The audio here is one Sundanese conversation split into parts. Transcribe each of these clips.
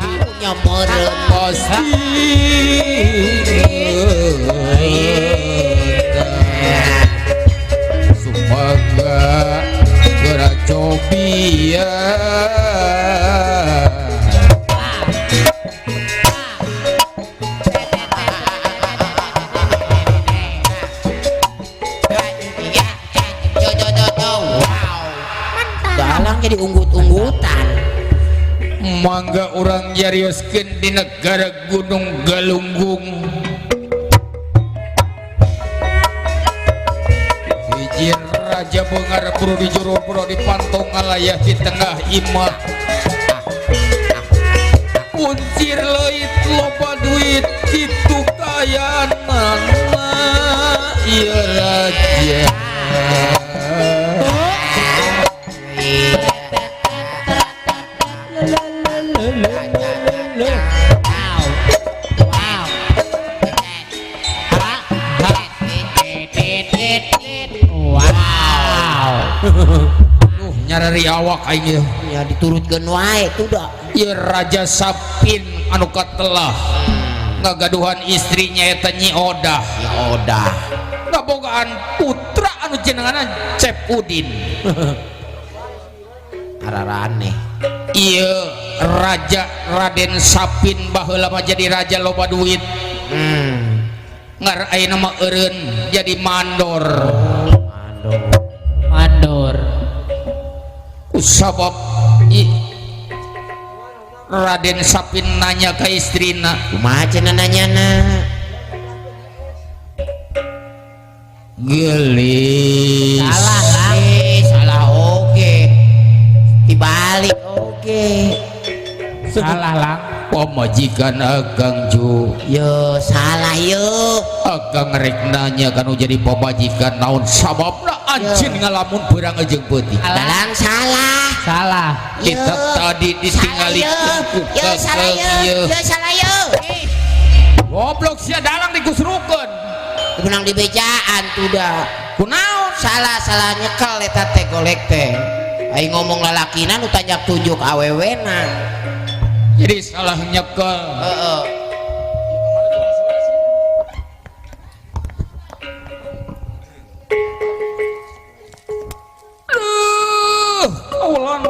Punya meureun. Pasti. Sumangga geura cobia. Dalang jadi unggut-unggutan. Mangga urang nyarioskeun di negara Gunung Galunggung. Hiji raja beungar buru di juru buru di pantong ngalayah di tengah imah. Kuncir leuit loba duit kitu kaayaan mana ieu raja. Wow. Nyarari awak aing ieu. Ya diturutkeun wae tuh dah. Ieu Raja Sapin anu katelah ngagaduhan istrinya eta Nyi Odah. Nyi Odah. Ngabogaan putra anu jenenganna Cep Udin. Araraneh. Ieu Raja Raden Sapin baheula mah jadi raja loba duit. Ngar ayeuna mah eureun jadi mandor. Mandor. Mandor. Kusabab Raden Sapin nanya ke istrina. Kumaha cenah nanyana? Gelis. Salah lah. Salah oge. Dibalik oge. Salah lah. Pamajikan akang ju. Yo salah yo. Akang rek nanya kanu jadi pamajikan naon sababna anjeun ngalamun beurang jeung peuting. Dalang salah. Salah. Kita tadi ditinggalikeun ku Yo salah yo. kakang Yo salah yo. Goblok sia dalang dikusrukeun. Menang di bejaan tuh dah. Kunaon? Salah salah nyekel eta teh golek teh. Aing ngomong lalakina nu tanjak tunjuk awewena. Jadi salah nyekel. Heeh. Duh, kaulan.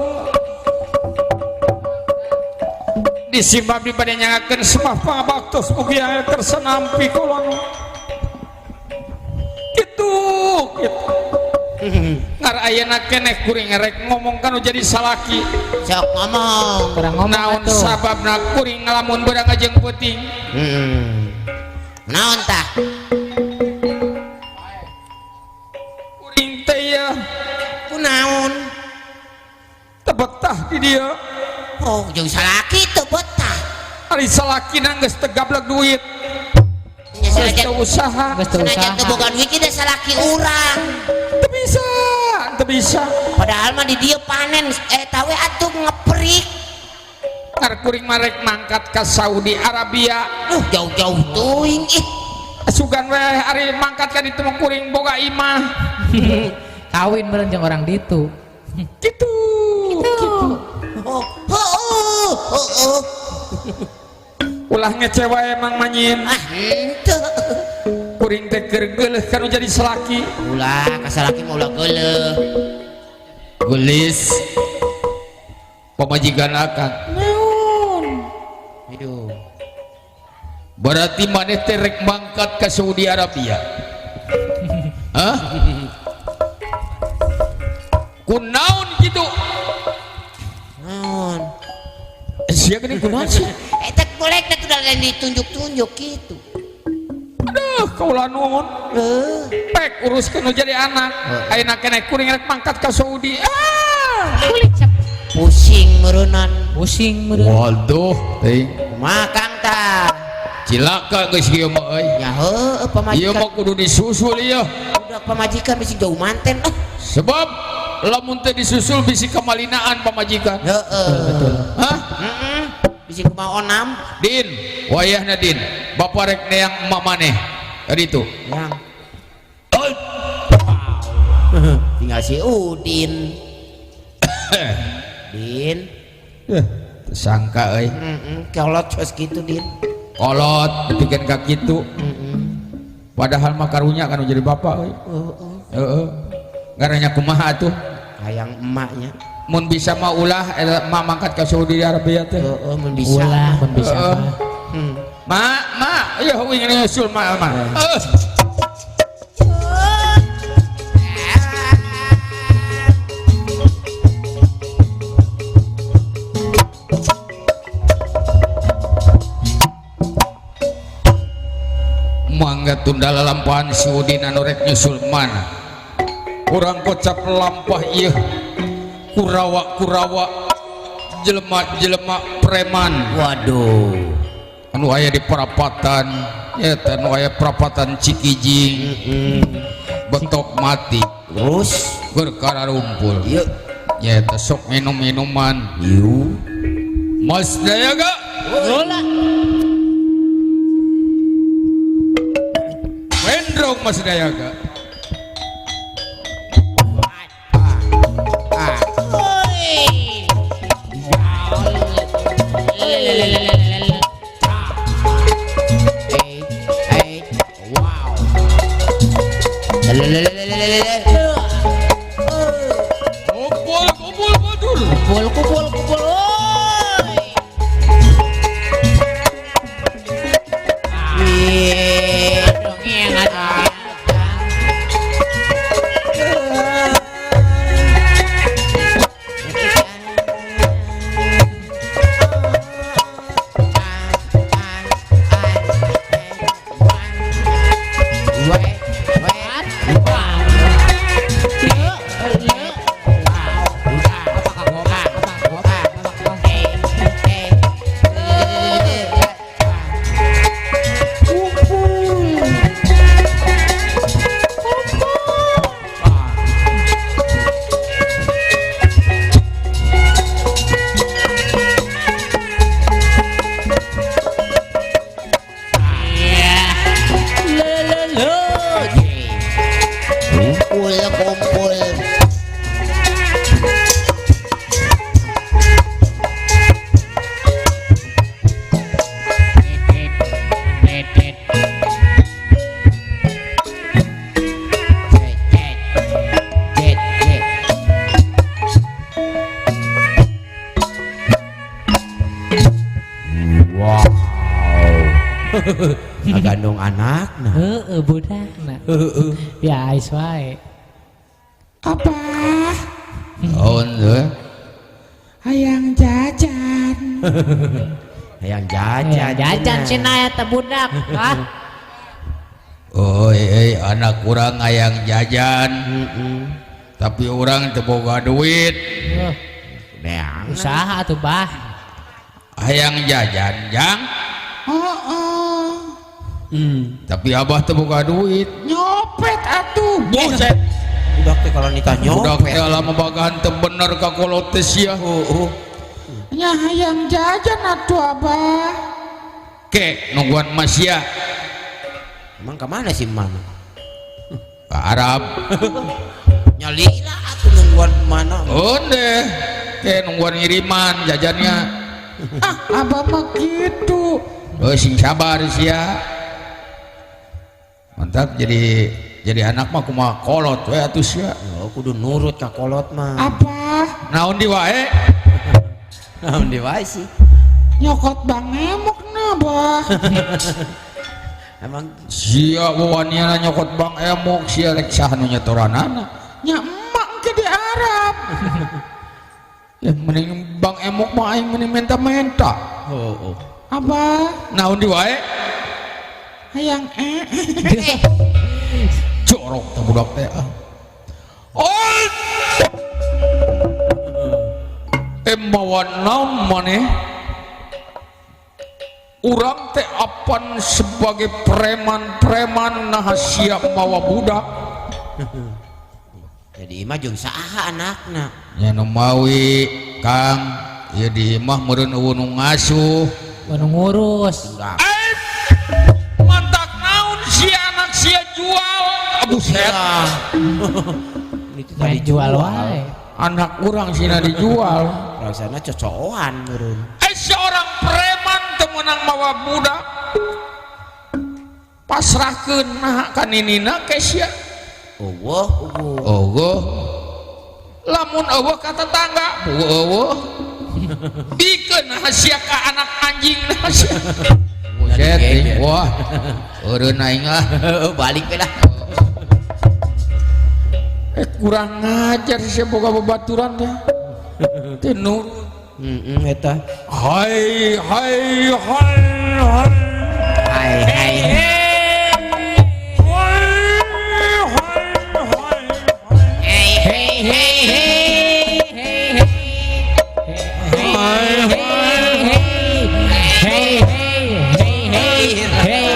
Disimbab di bade nyangakeun semah pangabaktos mugi aya kersa nampi kaulan. Kitu, kitu. Ngar ayeuna keneh kuring rek ngomong kanu jadi salaki. Sok ngomong. Kurang ngomong Naon atuh. sababna kuring ngalamun beurang jeung peuting? Naon tah? Kuring teh ya Kunaon? teu betah di dieu. Oh, jeung salaki teu betah. Ari salakina geus teu gablek duit. Nya Geus sanajan teu usaha. Geus teu sanajan teu usaha. boga duit ge salaki urang. Teu bisa, teu bisa. Padahal mah di dieu panen eta we atuh ngeperik. Ngar kuring mah rek mangkat ka Saudi Arabia. Duh, jauh-jauh teuing ih. Sugan we ari mangkat ka ditu mah kuring boga imah. Kawin meureun jeung orang ditu. Kitu. Kitu. Oh, oh, oh, oh. Ulah ngecewa emang manyin. Ah, henteu. Kuring teh keur geuleuh kanu jadi salaki. Ulah ka salaki mah ulah geuleuh. Gelis. Pamajikan akang. Naon? Aduh. Berarti maneh teh rek mangkat ka Saudi Arabia. Hah? Kunaon kitu? Naon? Sia geuning kunaon sih? Eta golek teh udah lain ditunjuk-tunjuk gitu. Aduh, kaula nuhun. Heuh. Pek uruskeun nu jadi anak. Ayeuna keneh kuring rek mangkat ka Saudi. Ah! Pusing meureunnan. Pusing meureun. Waduh, teuing. Kumaha Kang tah? Cilaka geus ieu mah euy. Ya heueuh Ieu pamajikan. mah kudu disusul ieu. Budak pamajikan bisi jauh manten ah. Sebab lamun teu disusul bisi kamalinaan pamajikan. Heeh. Betul. Hah? Heeh. Bisi kumaha onam? Din, wayahna Din. Bapak rek neang emak maneh. Tadi itu. Yang. Tinggal si Udin. Din. Tersangka euy. Kolot cos kitu din. Kolot dipikeun ka kitu. Padahal mah karunya kan jadi bapak euy. Heeh. Heeh. Ngaranya kumaha atuh? Hayang emaknya. Mun bisa mah ulah eta emak mangkat ka Saudi Arabia teh. Heeh, mun bisa. Ulah mun bisa Heeh. mah. Mak, mak, ieu uing nyusul mak, mak. Mangga tunda lalampahan si Udin anu rek nyusul mana. Urang kocap lampah ieu. Kurawa-kurawa jelema-jelema preman. Waduh. Anu aya di perapatan, eta anu aya perapatan Cikijing. Betok mati. Terus Keur kararumpul. ieu Nyaeta sok minum-minuman. ieu Mas Dayaga. Ulah. Mendrong Mas Dayaga. Wow. Kumpul kumpul badur. Kumpul kumpul kumpul. Oi. Dongeng atuh. Kumpul kumpul. Cet, cet, cet. Wow. Ngagandong anak nah. Heeh budakna. Ya ais wae. Apa? Naon teh? Hayang jajan. Hayang jajan. Jajan cenah eta budak. Hah? Oi, euy, anak urang hayang jajan. Tapi urang teu boga duit. Heuh, Neang. usaha atuh bah. Hayang jajan, jang. Heeh. Tapi abah teu boga duit. Nyopet atuh. Buset. Budak teh kalau nikah Budak nyopet. teh lama bagan teu bener ka kolot teh sia. Heeh. Nya hayang jajan atuh abah. Ke nungguan Mas ya Emang kemana sih mama? ke Arab. Nyalila atuh nungguan mana? Onde ke nungguan ngiriman jajannya. Ah, abah mah gitu. Oh, sing sabar sia. Mantap jadi anak mah kumaha kolot we atuh sia. Oh, kudu nurut ka kolot mah. Apa? Naon di wae? Naon di wae sih? Nyokot bang emok na bah. Emang sia wawaniana nyokot bang emok sia rek saha nu nyetoranana. Nya emak ke di Arab. Ya mending bang emok mah aing mending menta-menta. heeh. Abah, naon di wae? Hayang Jorok teh budak teh ah. Oh. Mawa naon maneh? Urang teh apan sebagai preman-preman naha siap mawa budak. Jadi imah jeung saha anakna? Nya nu mawi Kang, ieu di imah meureun eueuh nu ngasuh. Nu ngurus. Enggak. Mantak naon si anak sia jual. Buset. Itu tadi Main jual wae. Anak urang sina dijual. Rasana cocokan meureun. boga budak pasrahkeun nah ka ninina ke sia. Eueuh eueuh. Eueuh. Lamun eueuh ka tetangga, eueuh. Bikeun sia ka anak anjing sia. Buset, wah. Eureun aing ah. Balik we lah. Kurang ngajar sia boga babaturan teh. Teu nurut. Heeh eta. Hai hai hai hai. Hai hai. Hey hey hey hey hey hey hey hey hey hey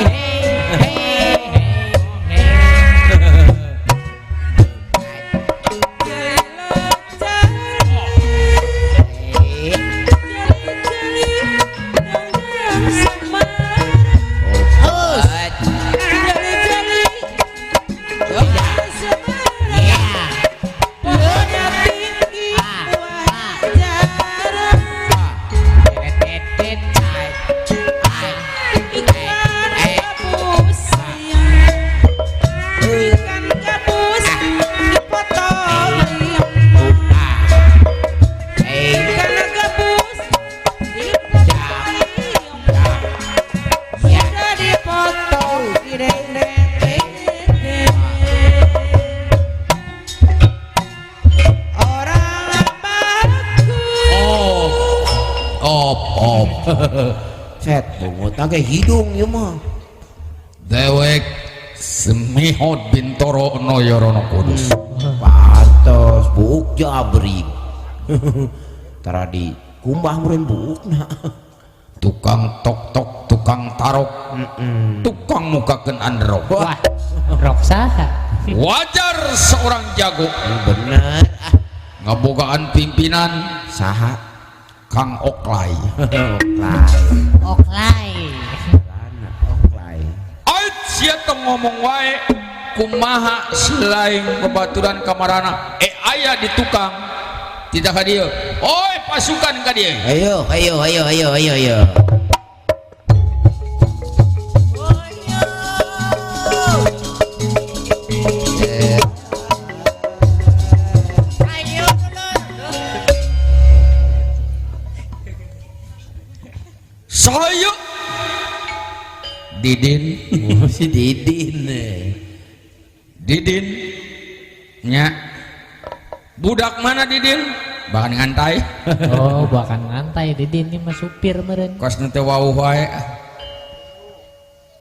Set bungut ge hidung ieu mah. Dewek semihot Bintoro Noyorono Kudus. Pantes buuk jabrik. Tara di kumbah meureun buukna. Tukang tok-tok, tukang tarok, tukang mukakeun androk. Wah, rok saha? Wajar seorang jago. Bener ah. Ngabogaan pimpinan saha? Kang Oklay. Oklay. Oklay. Oklay. Ait sia tong ngomong wae kumaha selain babaturan kamarana aya di tukang tidak ka dieu. Oi pasukan ka dieu. Ayo ayo ayo ayo ayo ayo. Saya Didin. Si Didin. Didin nya budak mana Didin? Bahkan ngantai. Oh, bahkan ngantai Didin ini mah supir meureun. Kos nu teh wauh wae.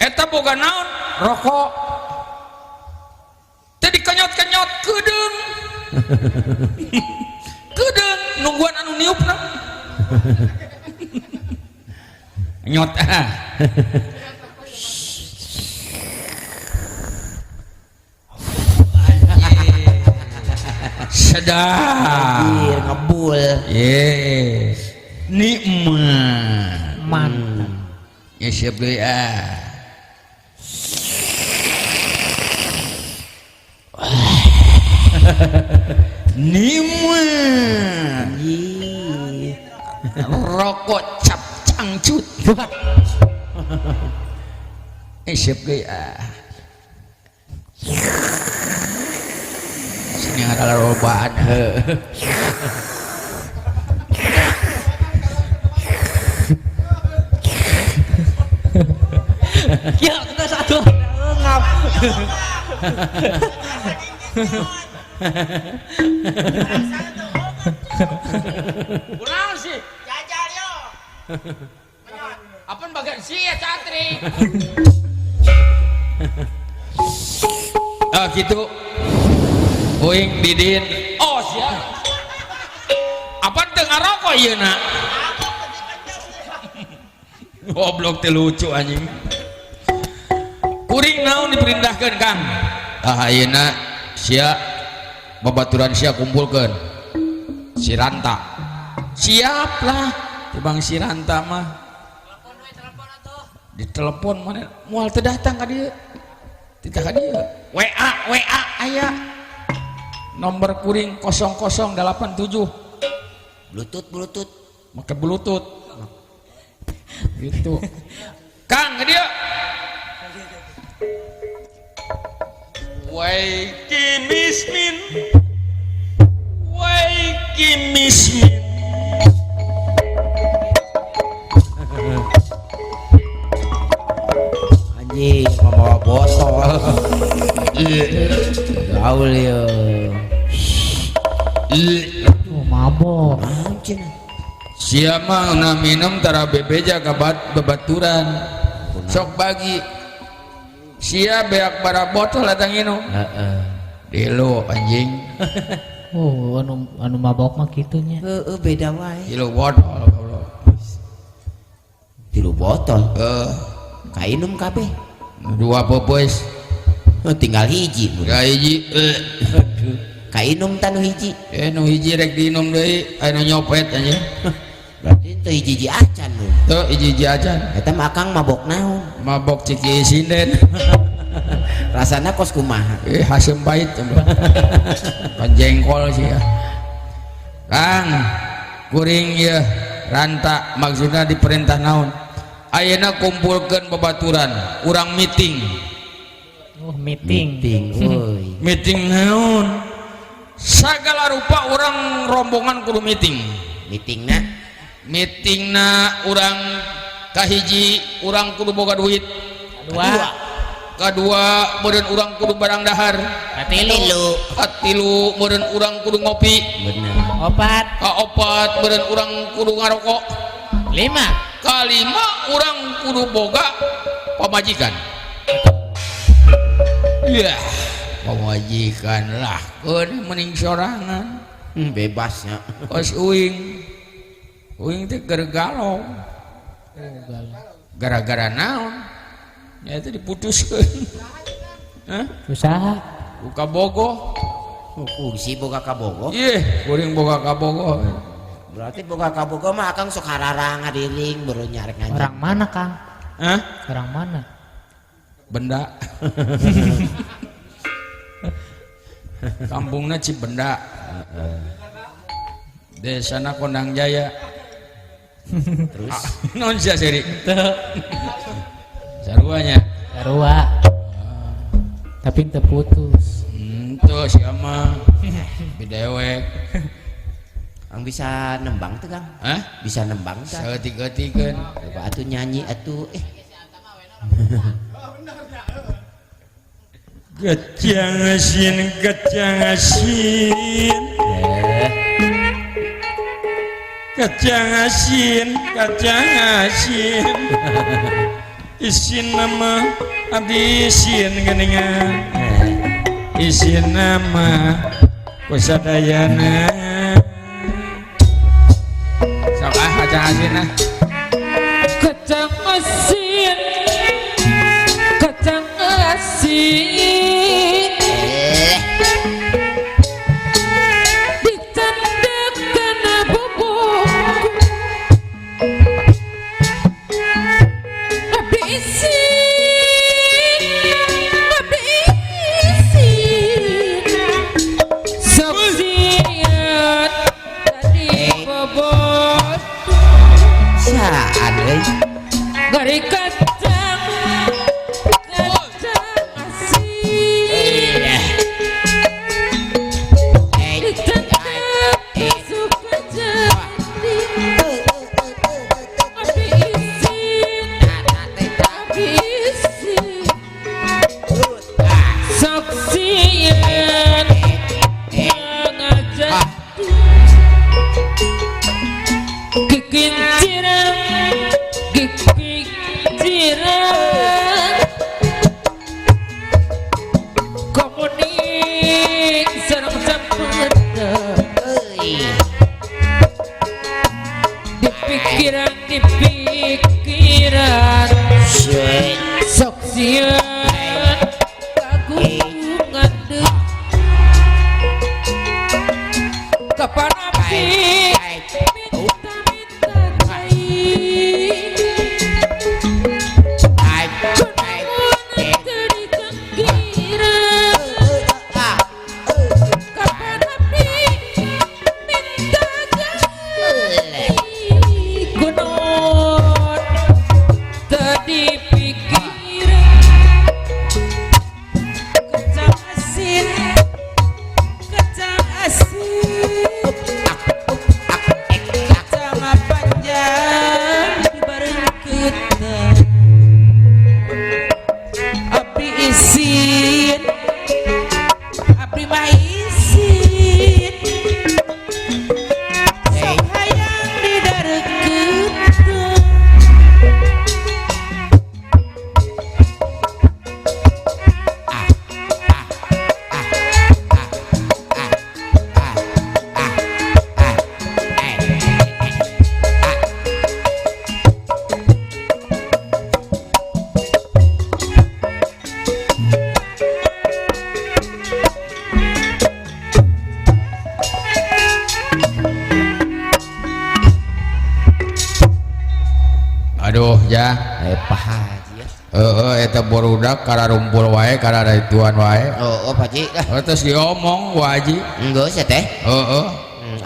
Eta boga naon? Rokok. Teh dikenyot-kenyot kedeung. Kedeung nungguan anu niupna. Nyot ah. Sedap. Ngebul. Yes. Nikmat. Mantap. Ya siap deui ah. Nikmat. Rokok cap cangcut. Siap deui ah. Sini ada robaan. Ya, kita satu. Ngap. Kunaon sih? Jajal yo. Apaan bagian sih ya catri? Ah gitu. Uing Didin. Oh siap. Apaan teu ngarokok ieu na? Goblok teh lucu anjing. Kuring naon diperintahkeun Kang? Ah ayeuna sia babaturan sia kumpulkeun. Si Ranta. Siap lah tibang si Ranta mah. Ditelepon mana moal teu datang ka dieu. Teu ka dieu. WA WA aya. Nomor kuring 0087. Bluetooth bluetooth. Make bluetooth. Gitu. Kang ke dia. Wai kimismin. Wai kimismin. Anjing membawa botol. Gaul ya. Oh, mabok. Anjing. Siapa na minum tara bebeja kabat babaturan. Sok bagi. Sia beak bara botol datang minum. Heeh. Delo anjing. Oh, anu anu mabok mah kitunya. Heeh, beda wae. Tilu botol goblok. Tilu botol. Eh, Kainum kabeh. dua pepeus. Oh, tinggal hiji. Ga hiji. Eh. Kainum tanu hiji. Eh nu hiji rek diinum deui, aya nu nyopet anjing. Berarti teu hiji-hiji acan lu. Teu hiji-hiji acan. Eta mah akang mabok naon? Mabok ciki sinden. Rasana kos kumaha? Eh haseum pahit kan jengkol sih ya. Kang, kuring ya ranta maksudna diperintah naon? Ayeuna kumpulkeun babaturan, urang meeting. Oh, meeting. Meeting, euy. Meeting naon? Sagala rupa urang rombongan kudu meeting. Meetingna Meetingna urang kahiji urang kudu boga duit. Dua. Kadua meureun urang kudu barang dahar. Katilu. Katilu meureun urang kudu ngopi. Bener. Opat. Kaopat meureun urang kudu ngarokok. Lima. Kalima urang kudu boga pamajikan. Yah, pamajikan lah keun mending sorangan. Bebasnya. Kos uing. Uing teh keur galau. Oh, galau. Gara-gara naon? Ya itu diputuskeun. Hah? Usaha. Buka bogoh. Oh, kursi boga kabogoh. Ih, kuring boga kabogoh. Berarti boga kabogoh mah akang sok hararang ngadiling baru nyarek ngajak. Orang mana, Kang? Hah? Orang mana? Benda. Kampungna Cibenda. Desana Kondang Jaya. Terus Non sia seri. Saruanya. Sarua. Tapi teu putus. Tuh siapa? Bidewek. Kang bisa nembang tuh, Kang? Hah? Bisa nembang tuh. Saeutik-eutikeun. Coba atuh nyanyi atuh. Eh. Kacang asin, kacang asin. Kacang asin, kacang asin. Isin nama abdi isin geningan. Isin nama kusadayana. Sok ah kacang asin ah. Kacang asin. Kacang asin. Ditandakan bubuk. Abdi isin, abdi isin. Sok sieun tadi bobot. Saan euy? Gari kacang, kacang asin. Ditandak suka jadi. Abdi isin, abdi isin. Sok sieun ngajak kekinciran, kekinciran. Komunik sareng sampurna. Di pikiran, di pikiran. Sok sieun kagungan deui. Kapan abdi minta-minta cai. Aduh ya. Pak Haji ya. Heeh, eta barudak kararumpul wae kararaituan wae. Oh, oh Pak Haji lah. Oh, terus diomong ku Haji. Enggeus ya teh. Heeh.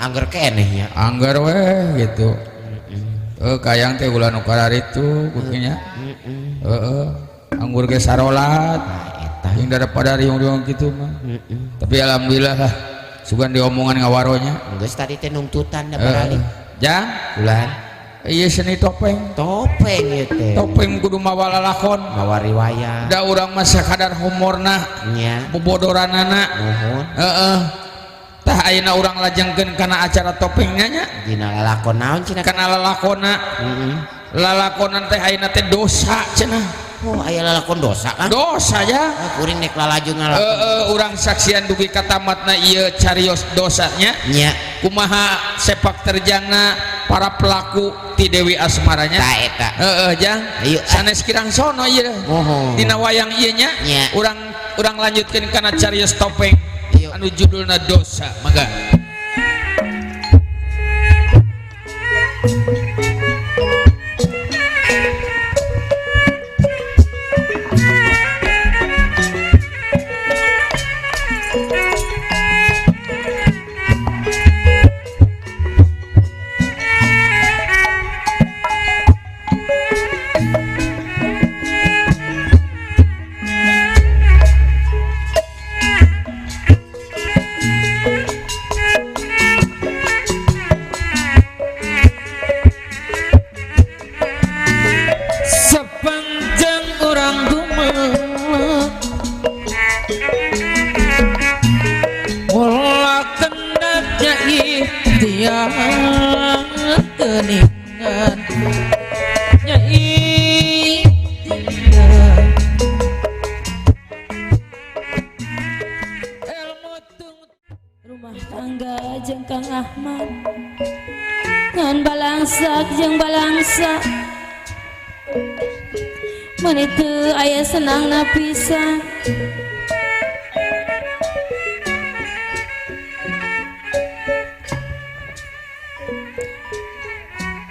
Angger keneh nya. Angger weh gitu. Heeh, kayang teh ulah nu kararitu kukinya. Heeh. Heeh. Anggur ge sarolat. Nah, eta. Yang daripada riung-riung gitu mah. Heeh. Tapi alhamdulillah lah sugan diomongan ngawaronya. Enggeus tadi teh nungtutan da Heeh. baralik. Jang, Ulah ieu seni topeng. topeng ieu teh. Topeng kudu mawa lalakon. Mawa riwayat. Da urang mah sakadar humorna, Nya. bobodoranana. Nuhun. Heeh. Tah ayeuna urang lajengkeun kana acara topengnya nya. Dina lalakon naon cenah? Kana lalakonna. Heeh. Lalakonan teh ayeuna teh dosa cenah. Oh, aya lalakon dosa kan? Dosa ya. Ah, kuring nek lalaju ngalakon. Heeh, urang saksian dugi ka tamatna ieu carios dosanya. Nya. Kumaha sepak terjangna para pelaku ti Dewi Asmaranya. Ta eta. Heeh, jang. Ayo, ah. Sanes kirang sono ieu. Mohon. Dina wayang ieu nya. Nya. Urang lanjutkeun kana carios topeng. Ayo. Anu judulna dosa. Mangga. Sepanjang orang dumelak mula kendaknya ikhtiar keningan nya ikhtiar ilmu tung rumah tangga jeung Kang Ahmad ngan balangsak jeung balangsa meuni teu aya senangna pisan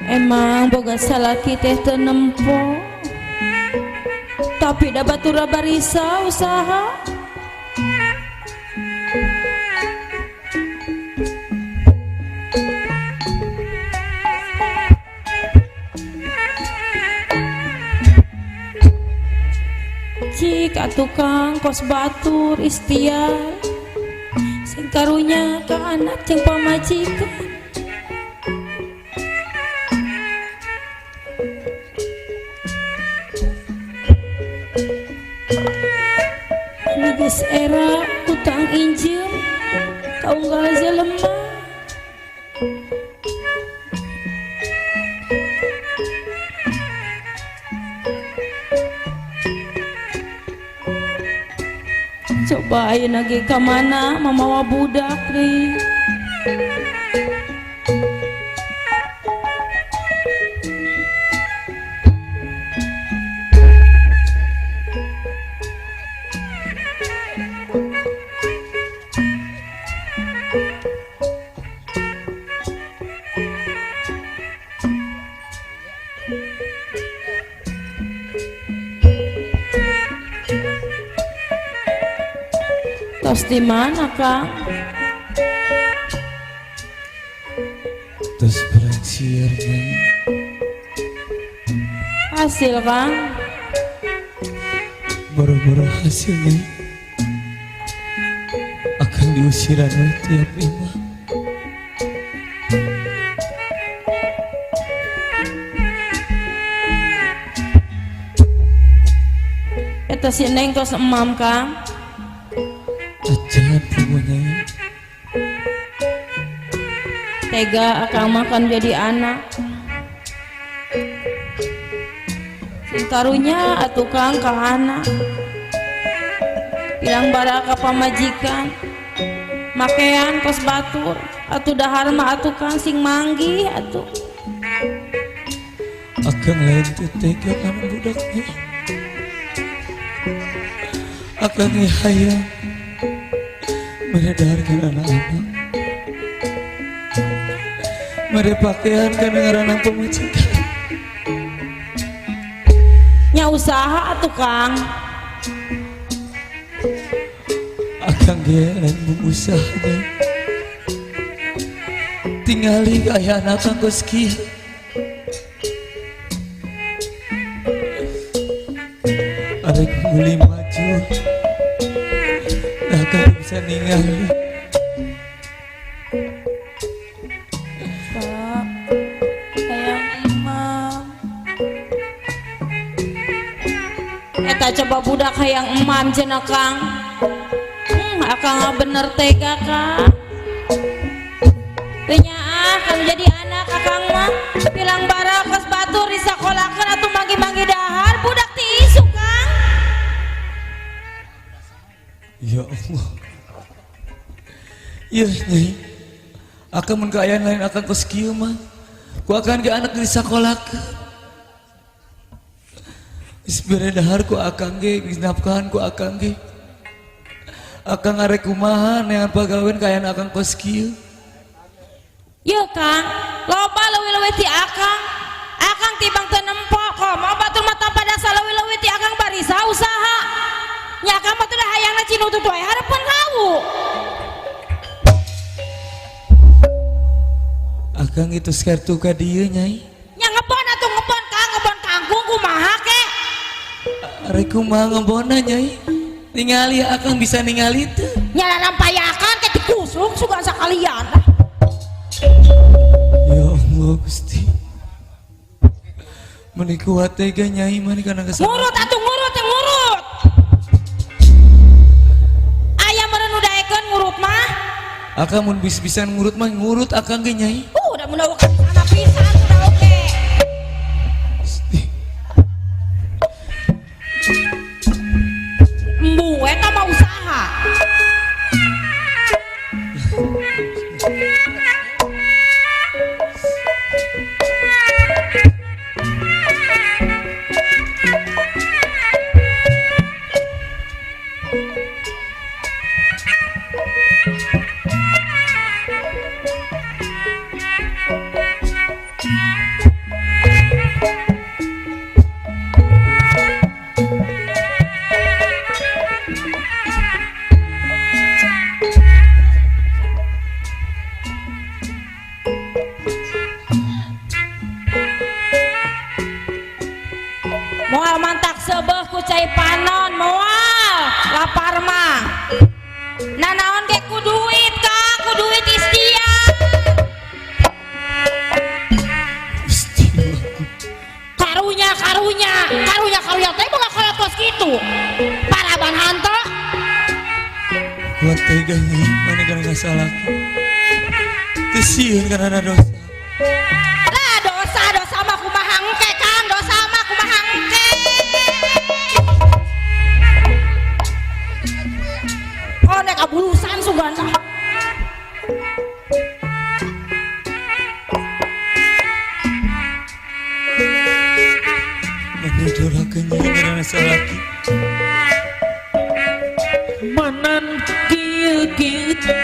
emang boga salaki teh teu nempo tapi da batur barisa usaha. Cik atuh Kang kos batur istiar sing karunya ka anak jeung pamajikan. Ini geus era utang injem kaunggal jelema. Coba ayeuna ge ka mana mamawa budak deui. Tos di mana, Kang? Terus berakhir Nyai. Hasil, Kang. Boro-boro hasilnya akan diusiran oleh tiap imam. Eta si Neng tos emam, Kang. Ajan punya. Tega akang makan jadi anak. Sing karunya atuh Kang ka anak. Bilang baraka pamajikan. Makean kos batur atuh dahar mah atuh Kang sing manggih atuh. Akang lain teh tega kana budaknya. Akang hayang meredarkan anak-anak, mere pakaian kana ngaranna pamajikan. Nya usaha atuh Kang. Akang ge lain mung usaha Nyai. Tingali kaayaan akang kos kieu. Arek meuli maju. Nah, akang bisa ningali. Pak, hayang emam. Eta coba budak hayang emam cenah Kang. Akang mah bener tega Kang. Teu nyaah kalau jadi anak akang mah pilang bara kos batur disakolakeun atuh manggi-manggi dahar budak ti isuk Kang. Ya Allah. Ya Nyai. Akang mun kaayaan lain akang kos kieu mah. Ku akang ge anak disakolakeun. Geus bere dahar ku akang ge, geus nafkahan ku akang ge. Akang arek kumaha neangan pagawean kaayaan akang kos kieu. Yeuh Kang, loba leuwih-leuwih ti akang. Akang tibang teu nempo komo batur mah tanpa dasar leuwih-leuwih ti akang barisa usaha. Nya akang mah teu hayangna cinutut wae hareupeun kawu. Akang itu kartu ka dieu Nyai. Nya ngebon atuh ngebon Kang, ngebon kangkung kumaha ke? Arek kumaha ngebonna Nyai? Ningali akang bisa ningali teu? Nya lalampayakan ke dikusuk sugan sakalian. Ya Allah Gusti. Meuni kuat tega Nyai mani kana kesalahan. Ngurut atuh ngurut teh ngurut. Aya meureun nu daekeun ngurut mah. Akang mun bis-bisan ngurut mah ngurut akang ge Nyai. Udah mun awak sana pisan udah oke. Gusti. Embung eta mah usaha. Moal mantak sebeh ku cai panon, moal lapar mah. Nanaon ge ku duit Kang, ku duit istiar. Gusti. Karunya, karunya, karunya, karunya teh boga kolot kos kitu. Paraban hanto. Kuat tega Nyai, mana kana ngasalah. Teu sieun kana dosa. Lah dosa, dosa mah kumaha engke Kang, dosa mah kumaha engke. Oh nek abulusan sugan lah. Mani doraka Nyai kana salaki. Manan kieu kitu.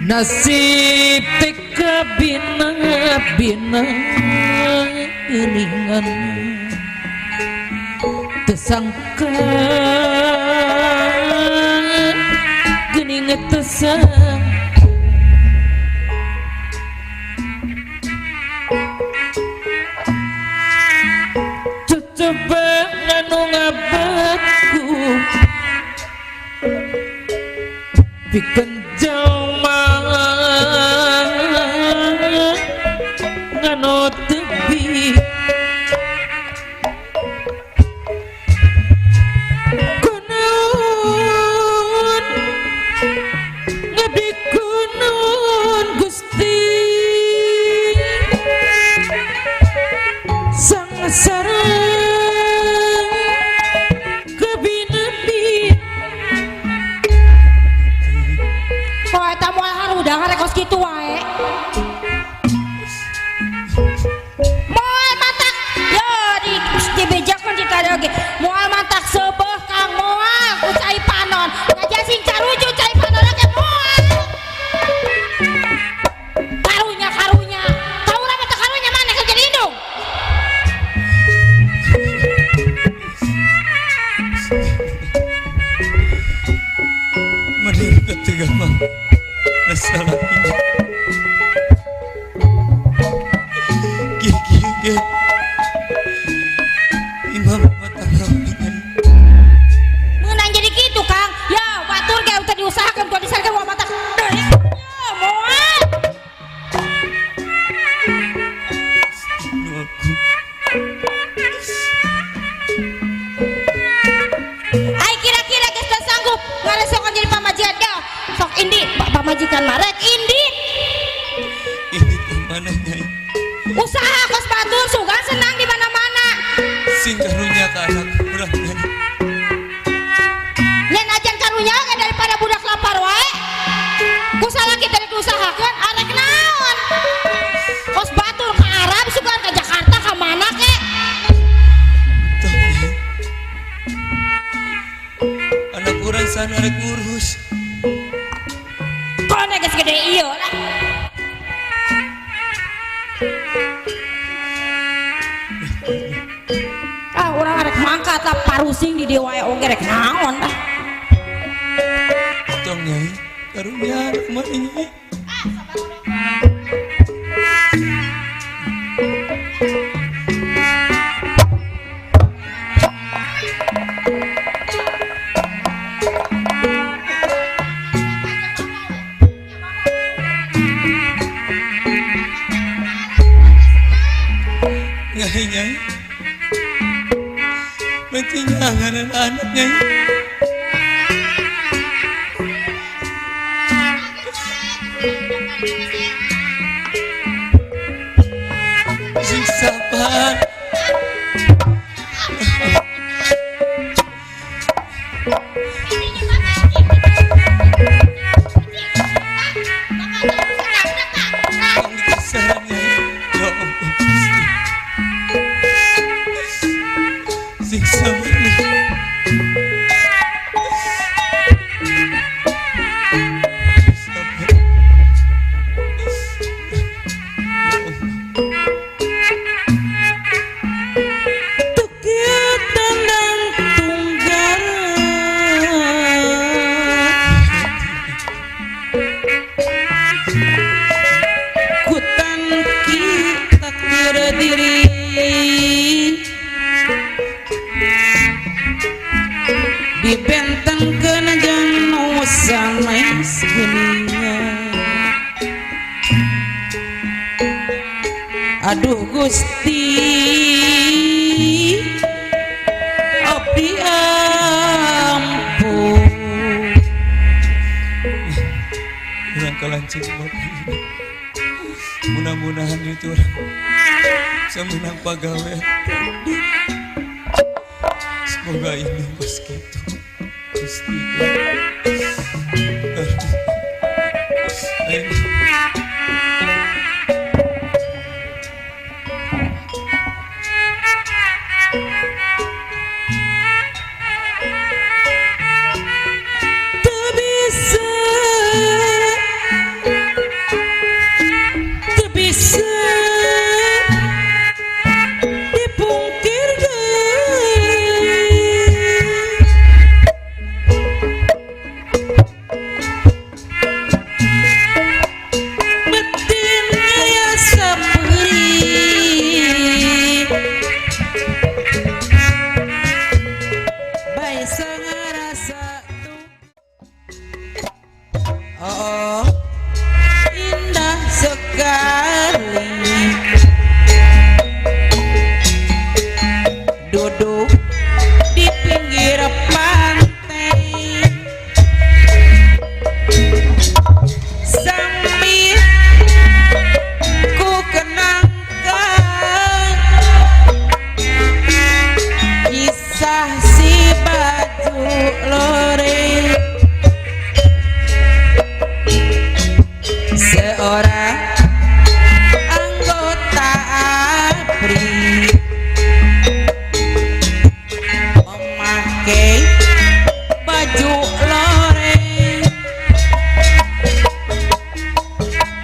Nasib teh kabina bina geuningan teu sangka geuning teu sangka. Cocoba nganu ngabaku pikeun jalma nganu tebi kunaon ngabdi kunaon Gusti sangsara kabinabi. Oh eta moal harudang arek kos kitu wae. Moal mantak yo di dibejakeun di kada oge. Moal mantak seubeuh Kang moal ku cai panon. Ngaja sing caruju cai panon ge moal. Karunya Salaki. Kieu ge. Imam mata. Meunang jadi kitu, Kang. Ya, batur ge teu diusahakeun kudu disarekeun wa mata. Ya, moal. Nu aku. Ai kira-kira geus teu sanggup ngaresokan jadi pamajikan ge. Sok indi pamajikan mah rek indi. Ini ke mana, Nyai? Usaha kos batur sugan senang di mana-mana. Sing karunya ka anak urang, Nyai. Nya najan karunya ge daripada budak lapar wae. Ku salaki tadi diusahakeun arek naon? Kos batur ka Arab sugan ka Jakarta ka mana ke? Tong, Nyai. Anak urang sana rek ngurus. Kone geus gede ieu lah. Ah, urang arek mangkat lah parusing di dieu wae oge rek naon lah. Tong, Nyai. Karunya anak mana, Nyai? Nyai, Nyai. Mati nyanganan anak, Nyai. Sing sabar. Tong dikasaran, Nyai. Ya Allah, Gusti. Sing sabar, Nyai. Sabar. Ya Allah. Teu tandang tunggal kutanki takdir diri dibentangkeun jeung nu sanes geuningan. Aduh Gusti, abdi ampun. Urang kalancing bapak ini. Mudah-mudahan itu orang bisa menang pagawe. Semoga ini pas gitu. Gusti. Ayo. Teu bisa, teu bisa dipungkir deui. Batin aya perih bae sangarasa tuh. Oh, indah sekali duduk di pinggir pantai sambil ku kenangkan kisah si baju loreng, seorang anggota ABRI memakai baju loreng.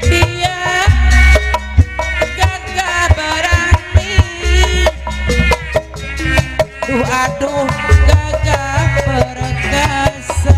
Dia gagah berani, aduh aduh gagah perkasa.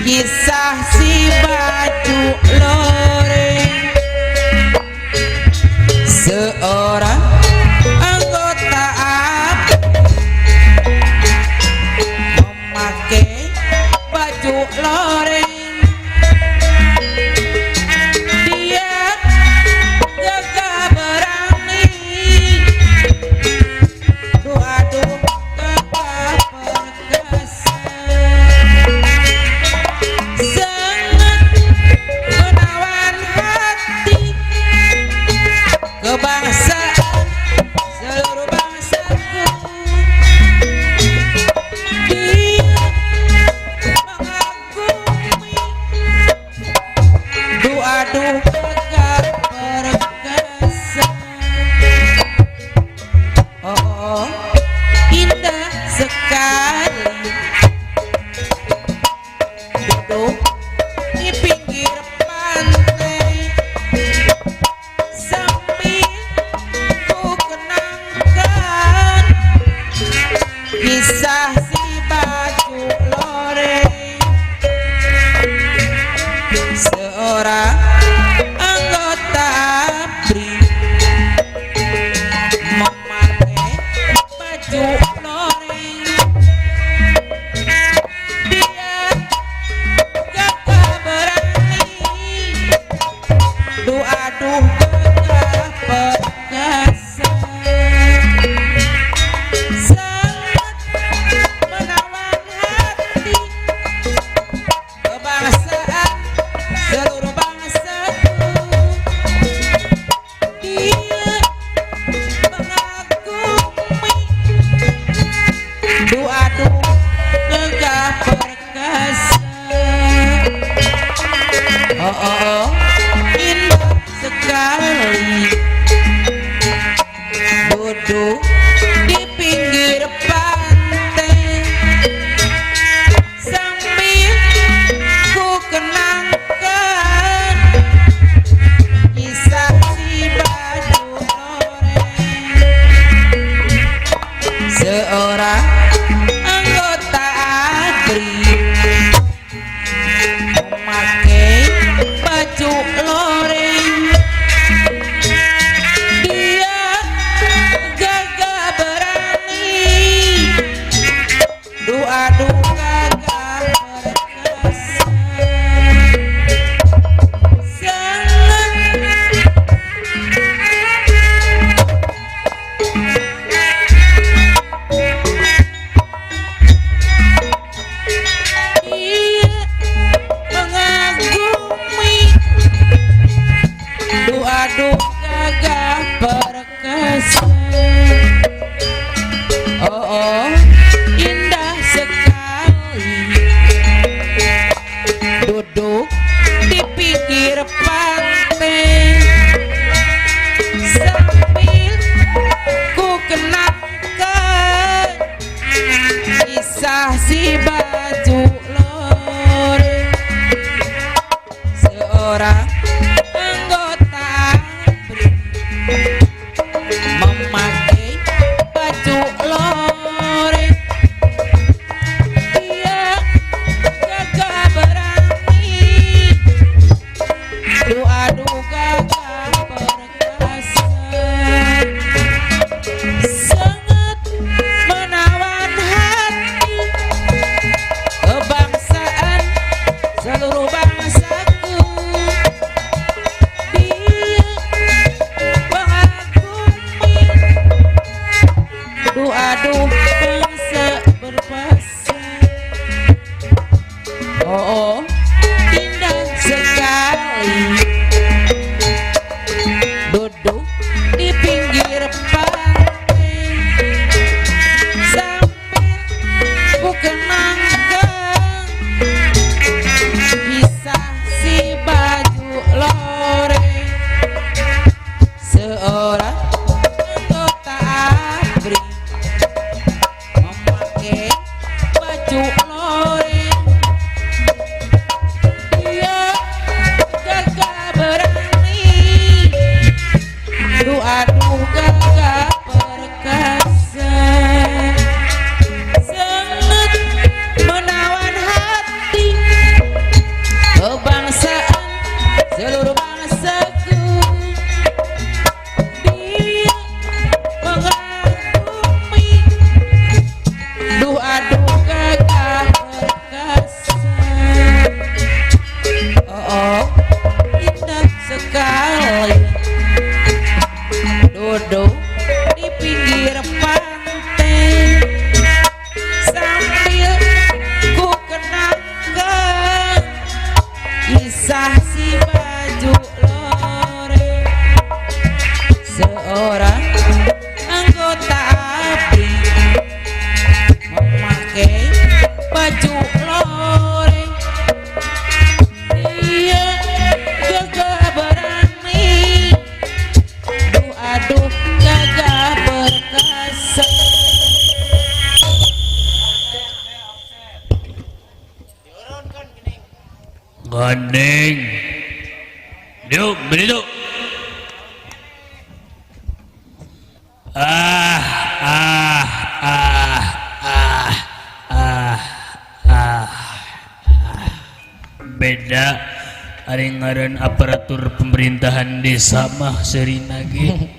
Kisah si baju loreng. Seorang anggota ABRI memakai baju loreng. Dia gagah berani, aduh aduh gagah perkasa, sangat menawan hati kebangsaan seluruh bangsaku. Dia mengagumi, aduh aduh gagah perkasa. Oh, oh, indah sekali duduk di pinggir pantai sambil ku kenangkan kisah si baju loreng. Seorang anggota ABRI memakai baju loreng. Dia gagah berani, aduh aduh gagah perkasa, sangat menawan hati kebangsaan seluruh bangsaku. Dia mengagumi, aduh aduh gagah perkasa. Oh, oh, oh, indah sekali duduk di pinggir pantai sambil ku kenangkan kisah si baju loreng. Seorang anggota ABRI memakai baju loreng. Dia gagah berani, aduh aduh gagah perkasa, sangat dia mengagumi, aduh aduh gagah perkasa. Oh, oh, indah sekali duduk di pinggir pantai sambil ku kenangkan kisah si baju loreng. Seorang anggota ABRI memakai baju loreng. Dia gagah berani, aduh aduh gagah perkasa, sangat menawan hati kebangsaan seluruh bangsaku. Dia mengagumi, aduh aduh bangsa berbahasa. Oh, oh, indah sekali duduk di pinggir pantai sambil ku kenangkan kisah si baju loreng. Seorang anggota ABRI memakai baju loreng. Gandeng. Yuk, beri tuh. Ah, ah, ah, ah, ah, ah. Beda ari ngaran aparatur pemerintahan desa mah seurina ge.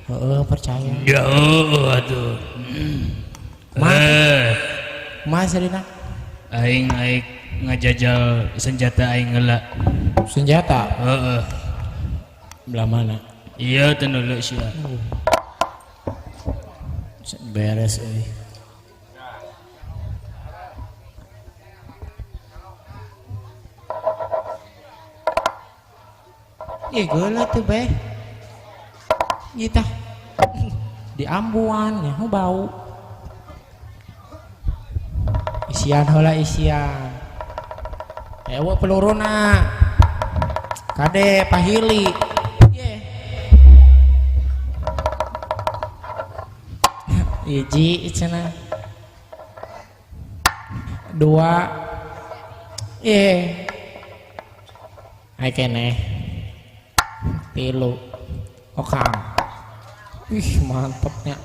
Heeh, percaya. Ya, heueuh atuh. Ma. Mas Rina. Aing aing ngajajal senjata aing heula. Senjata? Heeh. Belah mana? Iya, teu nuluk sia. Beres euy. Ih, geula tuh beh. Ieu tah. Di ambuan nya bau. Isian heula isian. Ewa peluruna. Kade pahili. Ye. Hiji cenah. Dua. Ye. Ai keneh. Tilu. Okang. Ih, mantepnya.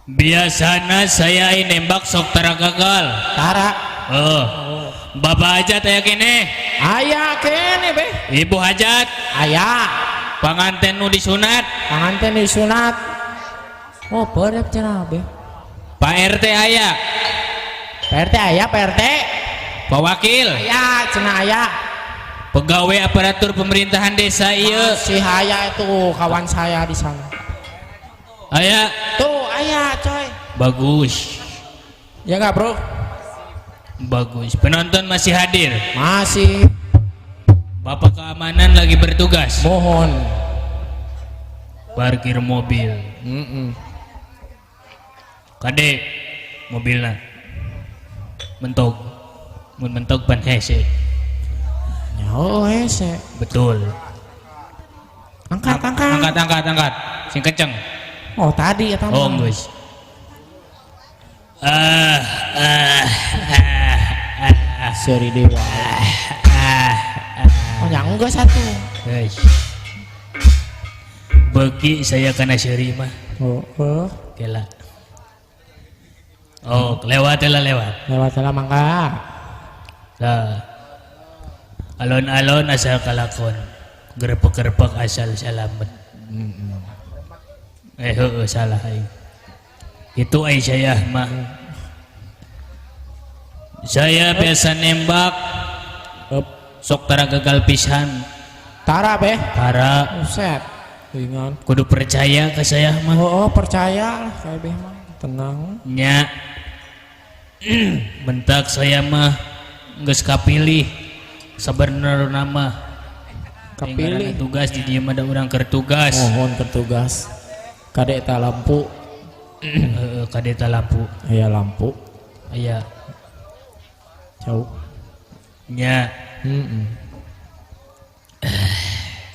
Biasana saya nembak sok tara gagal. Tara. Oh. Bapak hajat aya keneh. Aya keneh beh. Ibu hajat. Aya. Panganten nu disunat. Panganten disunat. Oh, perep cenah beh. Pak RT aya. Pak RT aya, Pak RT. Pak Wakil. Aya, cenah aya. Pegawai aparatur pemerintahan desa ieu. Si aya itu kawan saya di sana. Aya. Tuh, aya coy. Bagus. Ya enggak, Bro? Bagus. Penonton masih hadir? Masih. Bapak keamanan lagi bertugas. Mohon. Parkir mobil. Kade mobilna. Mentog. Mun mentog pan hese. Oh, hese. Betul. Angkat, angkat. Angkat, angkat, angkat. Sing kenceng. Oh, tadi eta mah. Oh, geus. Seri dewa. Oh, nya geus atuh. Guys. Beki saya kana seuri mah. Oh, oh. Kela. Oh, lewat lah lewat. Lewat lah mangga. Lah. Alon-alon asal kalakon. Gerepek-gerepek asal salamet. Heueuh salah aing. Itu ai saya mah. Saya biasa nembak sok tara gagal pisan. Tara beh. Tara. Buset. Ingat. Kudu percaya ke saya mah. Oh, percaya lah kayak beh mah. Tenang. Nya. Bentak saya mah geus kapilih. Sabenerna mah. Kapilih. Tugas di dieu mah da urang keur tugas. Mohon keur tugas. Kade eta lampu. Heeh, kade eta lampu. Aya lampu. Aya. Jauh. Nya.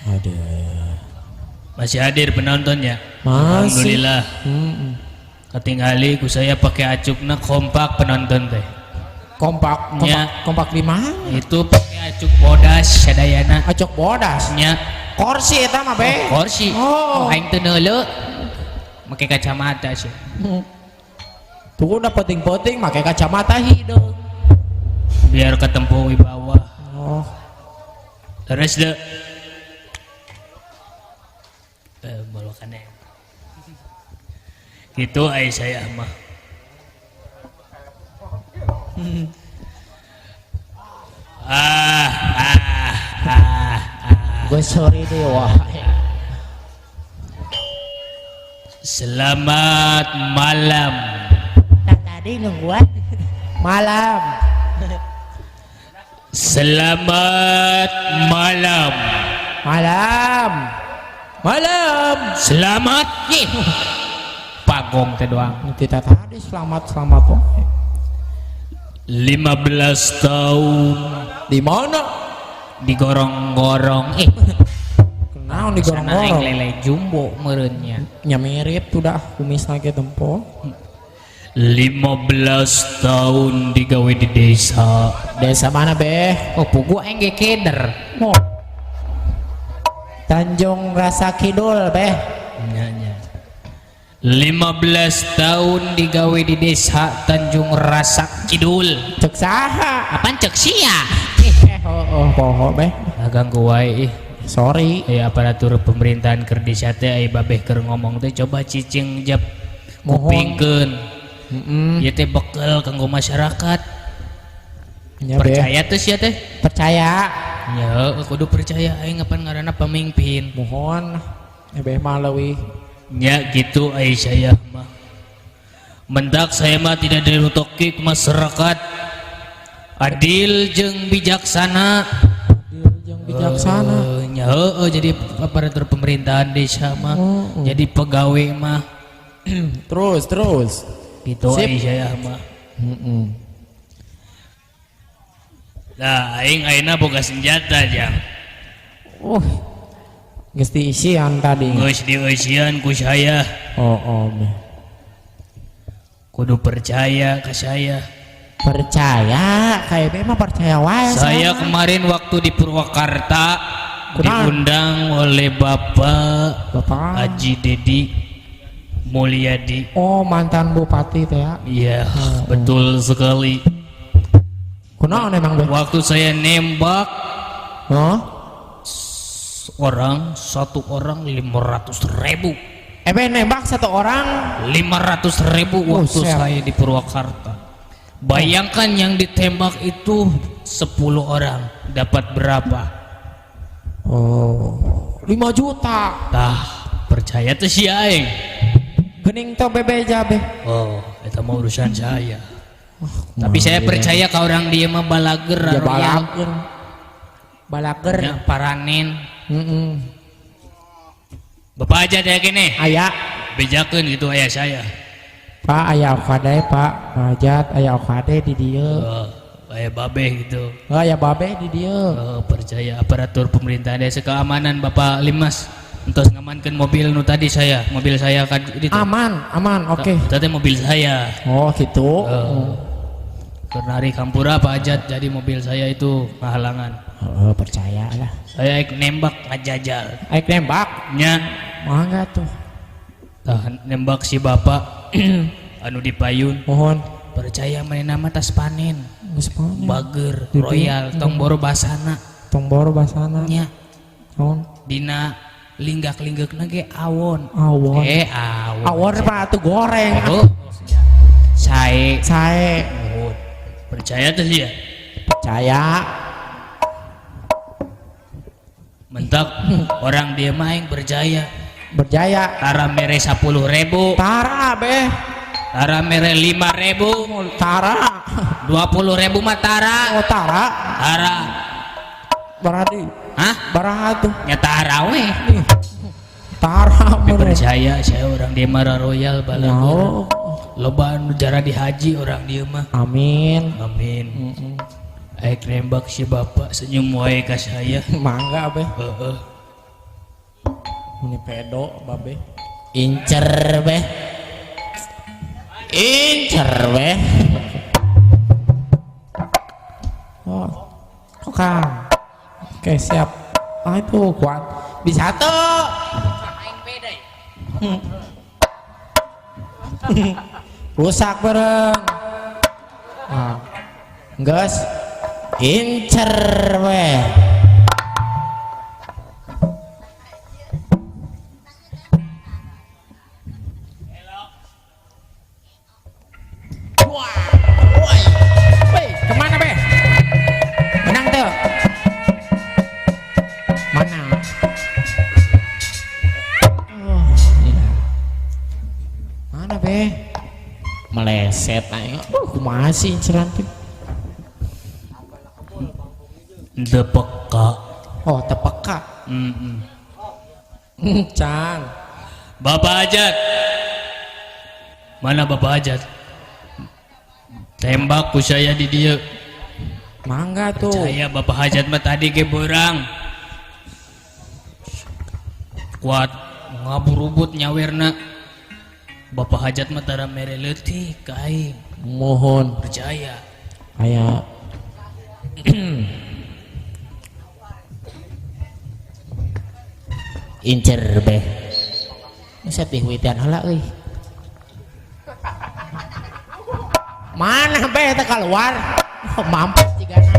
Aduh. Masih hadir penontonnya? Masih. Alhamdulillah. Katingali ku saya pakai acukna kompak penonton teh. Kompak, kompak, kompak di mana? Itu pakai acuk bodas sadayana. Acuk bodas? Nya. Korsi eta mah be. Oh, korsi. Oh. Oh, aing teu neuleu. Make kacamata sih. Tuh udah penting-penting make kacamata hideung. Biar ketempo wibawa. Oh. Terus deh. Bolokannya. Gitu ai saya mah. Gue sorry deh wah. Selamat malam. Tadi nungguan. Malam. Selamat malam. Malam. Malam. Selamat. Pagong teh doang. Kita tadi selamat selamat kok. 15 tahun. Di mana? Digorong-gorong. Kenaon digorong-gorong? Sana aing lele jumbo meureunnya. Nya mirip tuh dah kumisna ge tempo. 15 tahun digawe di desa. Desa mana beh? Oh, pugu aing ge keder. Oh. Tanjung Rasa Kidul beh. Nya, nya. 15 tahun digawe di desa Tanjung Rasa Kidul. Cek saha? Apaan cek sia? Oh, oh, poho beh. Nah, ganggu wae ih. Sorry. Eh, aparatur pemerintahan keur desa teh aya babeh keur ngomong teh coba cicing jap Mohon. kupingkeun. Heeh. Ieu teh bekel kanggo masyarakat. Ya, beh. Percaya teh sia teh? Percaya. Ya, kudu percaya aing apan ngaranna pemimpin. Mohon. Beh mah leuwih. Nya gitu ai saya mah. Mendak saya mah tidak dirutoki ke masyarakat. Adil jeung bijaksana. Adil jeung bijaksana. Nya heueuh jadi aparatur pemerintahan desa mah. Oh, oh. Jadi pegawai mah. Terus, terus. Gitu Sip. ai saya mah. Heeh. Lah aing ayeuna boga senjata jang. Geus diisian tadi. Geus dieusian ku saya. Oh, oh. Beh. Kudu percaya ke saya. Percaya, kayak beh mah percaya wae. Saya sama. kemarin waktu di Purwakarta Kunaon? diundang oleh Bapak Bapak. Haji Dedi Mulyadi. Oh, mantan bupati teh ya. Iya, betul sekali. Kunaon emang beh? Waktu saya nembak Huh? orang, satu orang 500.000. Beh nembak satu orang 500.000 waktu Buset. saya di Purwakarta. Bayangkan yang ditembak itu 10 orang, dapat berapa? Oh, 5 juta. Tah, percaya tuh si aing. Gening teh bebeja beh. Oh, itu mah urusan saya. Tapi saya percaya ke orang dia mah balager, Ya royal. balager. Balager. Ya, paranen. Heeh. Bapak aja deh gini. Aya, Bejakeun gitu ayah saya. Pak aya okade Pak, Hajat aya okade di dieu. Oh, aya babeh gitu. Oh, aya babeh di dieu. Oh, percaya aparatur pemerintahan desa keamanan Bapak Limas. Entos ngamankeun mobil nu tadi saya, mobil saya kan itu. Aman, aman, oke. Tadi mobil saya. Oh, gitu. Oh. Karena hari kampura Pak Hajat jadi mobil saya itu kehalangan. Oh, percaya lah. Saya nembak ngajajal. Aik nembak. Nya Mangga tuh. tahan nembak si bapak anu di payun. Mohon. Percaya manehna mah tas panen. Geus panen. Bager, Gitu. royal, tong boro basana. Tong boro basana. Nya Naon? dina linggak-linggeukna ge awon. Awon. Awon. Awon Pak atuh goreng. Oh. Sae. Sae. Mohon. Percaya tuh ya. Percaya. Mentak orang dia main berjaya. Berjaya. Tara mere 10.000. Tara beh. Tara mere 5.000. Tara. 20.000 mah tara. Oh tara. Tara. Berarti. Hah? Baraha tuh. Ya tara weh. Tara Tapi bener. percaya saya orang dia marah royal balagur. Oh. Loba anu jara di haji orang dia mah. Amin. Amin. Aik nembak si bapak senyum wae ka saya. Mangga beh. Heeh. Ini pedo babe. Incer beh. Incer beh. Oh. Kok Kang? Oke, siap. Ah itu kuat. Bisa tuh. Rusak bareng. Ah. Geus. Incer weh. Wah, woi. Woi, kemana be? Menang tuh. Mana? Oh, iya. Mana be? Meleset aing. Oh, kumaha sih inceran teh? Teu peka. Oh, teu peka. Can. Bapak Hajat. Mana Bapak Hajat? Tembak ku saya di dieu. Mangga tuh. Saya Bapak Hajat mah tadi ge beurang. Kuat ngaburubut nyawerna. Bapak hajat mah tara mere leutik ka aing. Mohon Percaya. Aya incer beh. Buset dihuitian heula euy. Mana beh teh keluar? Oh, mampus jigana.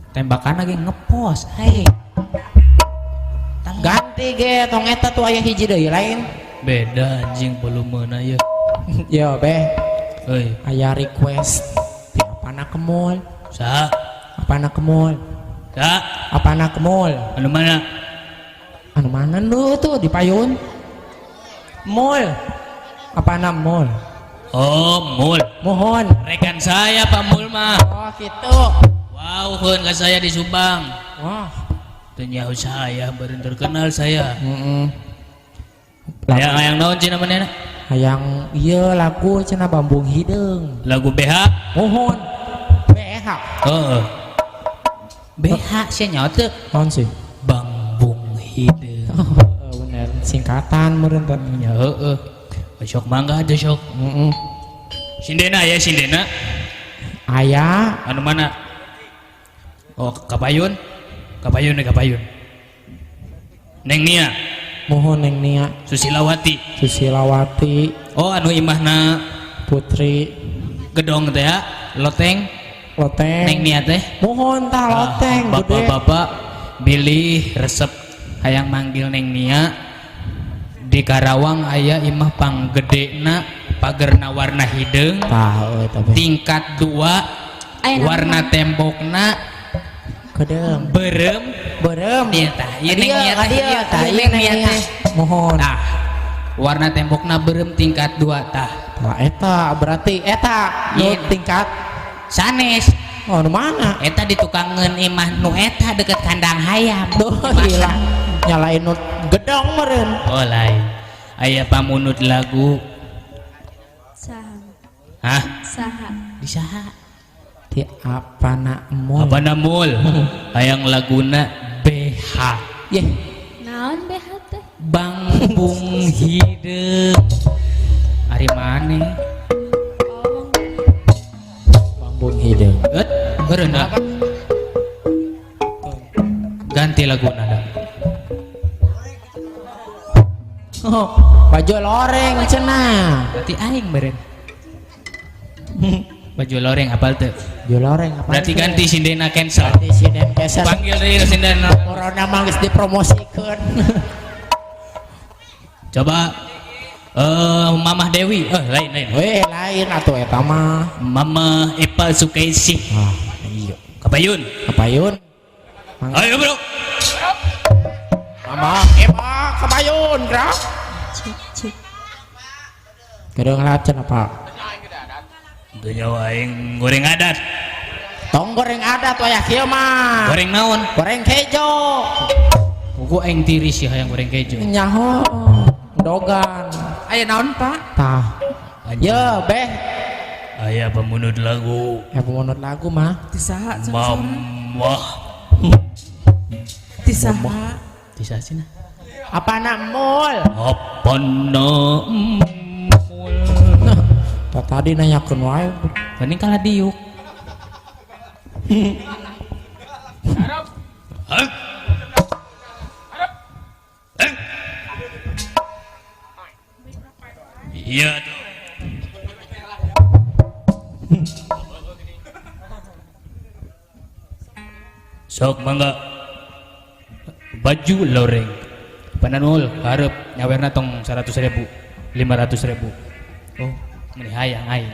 Tembakan lagi ngepos, hei. Ganti ge tong eta tuh aya hiji deui lain. Beda anjing volumena ye. Yo beh. Euy, Aya request ti apana kemul? Saha? Apana kemul? Saha? Apana kemul? Anu mana? Anu mana nu tuh di payun? Mul. Apana mul? Oh, Mul. Mohon. Rekan saya Pak Mul mah. Oh, gitu. Wow, heun ka saya di Subang. Wah. Teu nyaho saya, baru terkenal saya. Heeh. Hayang hayang naon cenah manehna? Hayang ieu lagu cenah Bambung Hideung. Lagu BH? Mohon. BH. Heeh. BH sia nyaho teu? Naon sih? Bambung Hideung. Oh, bener. Singkatan meureun teh. Ya heeh. Sok mangga aja sok. Heeh. Sindena ya sindena. Aya Anu mana? Oh, Kapayun. Kapayun nih Kapayun. Neng Nia, mohon Neng Nia Susilawati. Susilawati Oh, anu imahna Putri gedong teh ya, loteng. Loteng. Neng Nia teh. Mohon tah loteng Ah, gede. Bapak-bapak bilih resep hayang manggil Neng Nia di Karawang aya imah panggedena pagerna warna hideung Tah euy tah beh. tingkat 2 Aya nama warna tembokna Kedeung. berem Berem. Iya tah, ieu Neng Nia teh, Dia, ieu tah, tah, ieu Neng Nia teh. Mohon. Tah, warna tembokna berem tingkat 2 tah. Tah eta berarti eta nu Iya. tingkat Sanes oh nu mana? eta ditukangeun imah nu eta deket kandang hayam. Duh gila. Nyalain nu gedong meureun. Oh lain. Aya pamunut lagu. Saha? Hah? Saha? Di saha? Ti apana mul. Apana mul? Hayang laguna BH. Yeh, Naon BH teh? Bangbung Hideung. Ari maneh? Oh, Bambung Hideung. Et, eureun da. Ganti laguna da. Oh, baju loreng cenah. Berarti aing meureun. Baju loreng apal teu? Baju loreng apa? Berarti ganti sindena cancel. Ganti sinden cancel. Panggil deui sindena. Corona mah geus dipromosikeun. Coba Mamah Dewi, lain lain. Weh, lain atuh eta mah. Mama Eva Sukaisih. Ah, iya. Kapayun. Kapayun. Ayo bro. Mama Eva Kapayun, bro. Cik cik. Kedeung lah cenah, Pak. Teu nyawa aing goreng adat. Tong goreng adat wayah kieu mah. Goreng naon? Goreng kejo. Buku aing tiris ya hayang goreng kejo. Nyaho. Dogan. Aya naon, Pak? Tah. Anjing. Ye, beh. Aya pemunut lagu. Ya pemunut lagu mah. Ti saha cenah saurna? Mamah. Ti saha? Ti saha cenah? Apana mul? Apana mul? Tah tadi nanyakeun wae. Mending kalah diuk. Hah? Iya tuh. Sok mangga. Baju loreng. Pananul hareup nyawerna tong 100.000, 500.000. Oh, meni hayang aing.